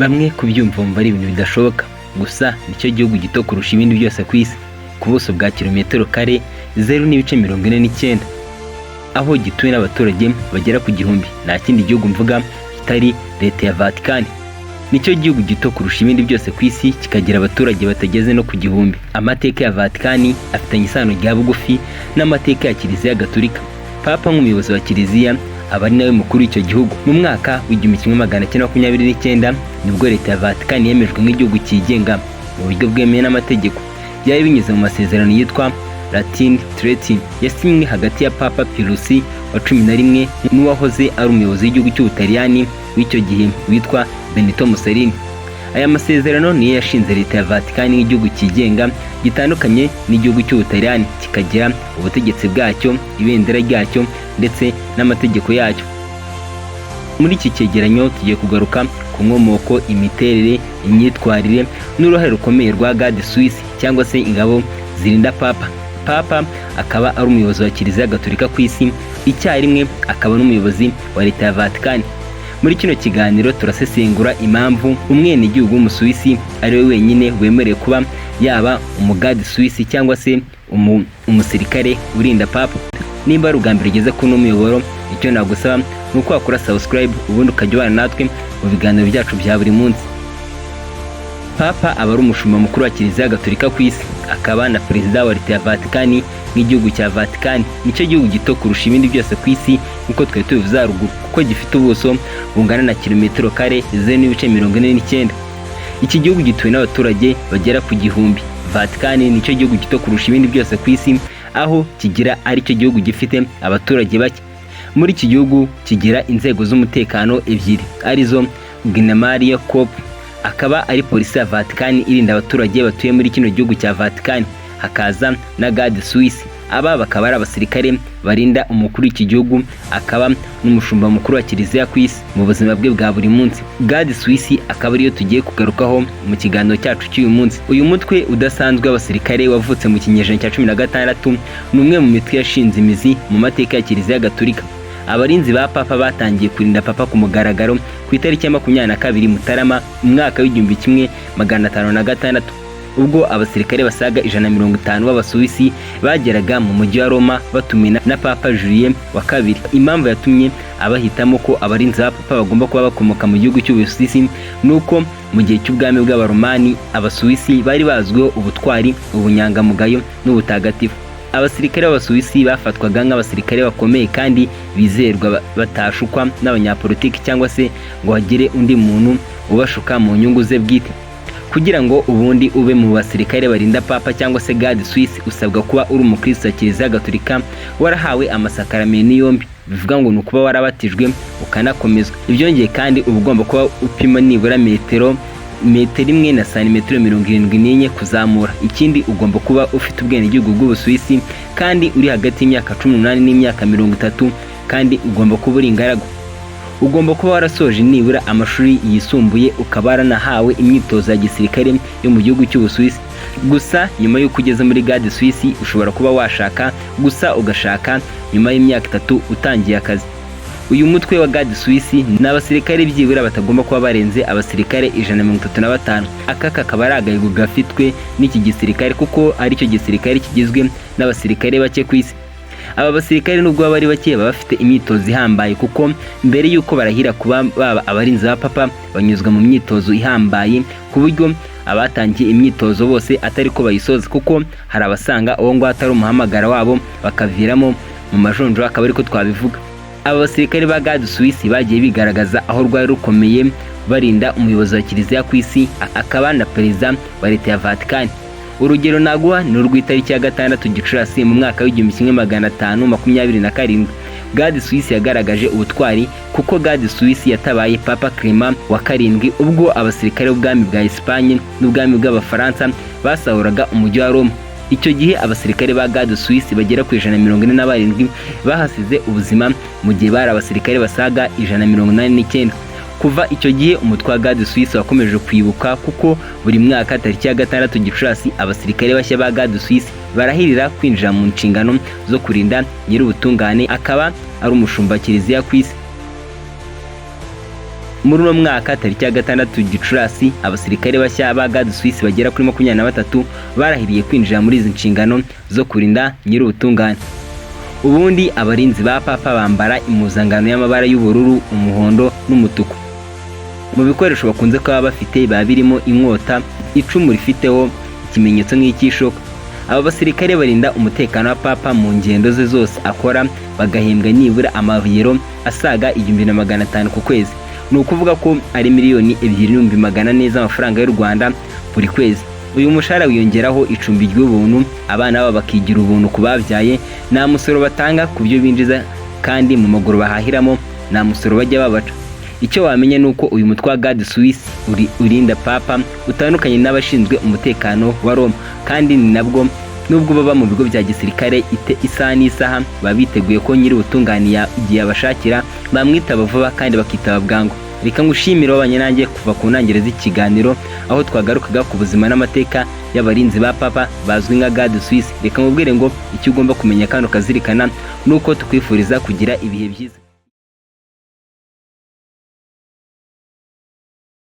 Bamwe kubyumva bumva ari ibintu bidashoboka, gusa nicyo gihugu gito kurusha ibindi byose ku isi, ku buso bwa kilometero kare 0.49, aho gituwe n'abaturage bagera ku 1000. Nta kindi gihugu mvuga kitari leta ya Vatican. Nicyo gihugu gito kurusha ibindi byose ku isi, kikagira abaturage batageze no ku 1000. Amateka ya Vatican afitanye isano rya bugufi n'amateka ya Kiliziya Gatolika. Papa nk'umuyobozi wa Kiliziya aba ari nawe mukuru w'icyo gihugu. Mu mwaka wa 1929 nibwo leta ya Vatican yemejwe nk'igihugu cyigenga mu buryo bwemewe n'amategeko. Byari binyuze mu masezerano yitwa Lateran Treaty, yasinywe hagati ya Papa Pius wa 11 n'uwahoze ari umuyobozi w'igihugu cy'Ubutaliyani w'icyo gihe witwa Benito Mussolini. Aya masezerano niyo yashinze leta ya Vatican nk'igihugu cyigenga gitandukanye n'igihugu cy'Ubutaliyani, kikagira ubutegetsi bwacyo, ibendera ryacyo ndetse n'amategeko yacyo. Muri iki cyegeranyo tugiye kugaruka ku nkomoko, imiterere, imyitwarire n'uruhare rukomeye rwa Garde Suisse cyangwa se ingabo zirinda Papa. Papa akaba ari umuyobozi wa Kiliziya Gatolika ku isi, icyarimwe akaba n'umuyobozi wa leta ya Vatican. Muri kino kiganiro turasesengura impamvu umwenegihugu w'Umusuwisi ari we wenyine wemerewe kuba yaba umugarde suisse cyangwa se umusirikare urinda Papa. Nimba ari ubwa mbere ugeze kuri uno muyoboro, icyo nagusaba ni uko wakora subscribe, ubundi ukajya ubana natwe mu biganiro byacu bya buri munsi. Papa aba ari umushumba mukuru wa Kiliziya Gatolika ku isi, akaba na perezida wa leta ya Vatican. Nk'igihugu cya Vatican, nicyo gihugu gito kurusha ibindi byose ku isi nk'uko twari tubivuze haruguru, kuko gifite ubuso bungana na kilometero kare 0.49. Iki gihugu gituwe n'abaturage bagera ku 1000. Vatican nicyo gihugu gito kurusha ibindi byose ku isi, aho kigira aricyo gihugu gifite abaturage bake. Muri iki gihugu kigira inzego z'umutekano ebyiri, arizo Gendarmerie Corps, akaba ari polisi ya Vatican irinda abaturage batuye muri kino gihugu cya Vatican, hakaza na Garde Suisse. Aba bakaba ari abasirikare barinda umukuru w'iki gihugu, akaba n'umushumba mukuru wa Kiliziya ku isi mu buzima bwe bwa buri munsi. Garde Suisse akaba ariyo tugiye kugarukaho mu kiganiro cyacu cy'uyu munsi. Uyu mutwe udasanzwe w'abasirikare wavutse mu kinyejana cya 16, ni umwe mu mitwe yashinze imizi mu mateka ya Kiliziya Gatolika. Abarinzi ba Papa batangiye kurinda Papa ku mugaragaro ku itariki ya 22 Mutarama mu mwaka wa 1506, ubwo abasirikare basaga 150 b'Abasuwisi bageraga mu mujyi wa Roma batumiwe na Papa Julien wa II. Impamvu yatumye abahitamo ko abarinzi ba Papa bagomba kuba bakomoka mu gihugu cy'Ubusuwisi ni uko mu gihe cy'ubwami bw'Abaromani Abasuwisi bari bazwiho ubutwari, ubunyangamugayo n'ubutagatifu. Abasirikare b'Abasuwisi bafatwaga nk'abasirikare bakomeye kandi bizerwa, batashukwa n'abanyapolitiki cyangwa se ngo hagire undi muntu ubashuka mu nyungu ze bwite. Kugira ngo ubundi ube mu basirikare barinda Papa cyangwa se Garde Suisse, usabwa kuba uri umukristo wa Kiliziya Gatolika, warahawe amasakaramentu yombi, bivuga ngo ni ukuba warabatijwe ukanakomezwa. Ibyongeye kandi, uba ugomba kuba upima nibura metero 1 na santimetero 74 kuzamura. Ikindi, ugomba kuba ufite ubwenegihugu bw'Ubusuwisi kandi uri hagati y'imyaka 18 n'imyaka 30, kandi ugomba kuba uri ingaragu. Ugomba kuba warasoje nibura amashuri yisumbuye, ukaba waranahawe imyitozo ya gisirikare yo mu gihugu cy'Ubusuwisi. Gusa nyuma y'uko ugeze muri Garde Suisse, ushobora kuba washaka, gusa ugashaka nyuma y'imyaka 3 utangiye akazi. Uyu mutwe wa Garde Suisse ni abasirikare byibura batagomba kuba barenze abasirikare 135. Aka kakaba ari agahigo gafitwe n'iki gisirikare, kuko aricyo gisirikare kigizwe n'abasirikare bake ku isi. Aba basirikare, nubwo baba ari bake, baba bafite imyitozo ihambaye, kuko mbere y'uko barahira kuba baba abarinzi ba Papa banyuzwa mu myitozo ihambaye, ku buryo abatangiye imyitozo bose atari ko bayisoza, kuko hari abasanga uwo nguwo atari umuhamagara wabo bakaviramo mu majonjora, akaba ariko twabivuga. Aba basirikare ba Garde Suisse bagiye bigaragaza aho rwari rukomeye barinda umuyobozi wa Kiliziya ku isi, akaba na perezida wa leta ya Vatican. Urugero naguha ni urw'itariki ya 6 Gicurasi mu mwaka wa 1527. Garde Suisse yagaragaje ubutwari, kuko Garde Suisse yatabaye Papa Clement wa VII ubwo abasirikare b'ubwami bwa Espagne n'ubwami bw'Abafaransa basahuraga umujyi wa Roma. Icyo gihe abasirikare ba Garde Suisse bagera ku 147 bahasize ubuzima, mu gihe bari abasirikare basaga 189. Kuva icyo gihe umutwe wa Garde Suisse wakomeje kwibuka, kuko buri mwaka tariki ya 6 Gicurasi abasirikare bashya ba Garde Suisse barahirira kwinjira mu nshingano zo kurinda nyir'ubutungane, akaba ari umushumba Kiliziya ku isi. Muri uno mwaka, tariki ya 6 Gicurasi, abasirikare bashya ba Garde Suisse bagera kuri 23 barahiriye kwinjira muri izi nshingano zo kurinda nyir'ubutungane. Ubundi abarinzi ba Papa bambara impuzankano y'amabara y'ubururu, umuhondo n'umutuku. Mu bikoresho bakunze kuba bafite biba birimo inkota, icumu rifiteho ikimenyetso nk'icy'ishoka. Aba basirikare barinda umutekano wa Papa mu ngendo ze zose akora, bagahembwa nibura amayero asaga 1500 ku kwezi. Ni ukuvuga ko ari 2,400,000 z'amafaranga y'u Rwanda buri kwezi. Uyu mushahara wiyongeraho icumbi ry'ubuntu, abana babo bakigira ubuntu ku babyaye, nta musoro batanga ku byo binjiza, kandi mu maguru bahahiramo nta musoro bajya babaca. Icyo wamenya ni uko uyu mutwe wa Garde Suisse urinda Papa utandukanye n'abashinzwe umutekano wa Roma, kandi ni nabwo nubwo baba mu bigo bya gisirikare, isaha n'isaha baba biteguye ko nyir'ubutungane igihe abashakira bamwitaba vuba kandi bakitaba bwangu. Reka ngushimire wabanye nanjye kuva ku ntangiriro z'ikiganiro, aho twagarukaga ku buzima n'amateka y'abarinzi ba Papa bazwi nka Garde Suisse. Reka nkubwire ngo icyo ugomba kumenya kandi ukazirikana ni uko tukwifuriza kugira ibihe byiza.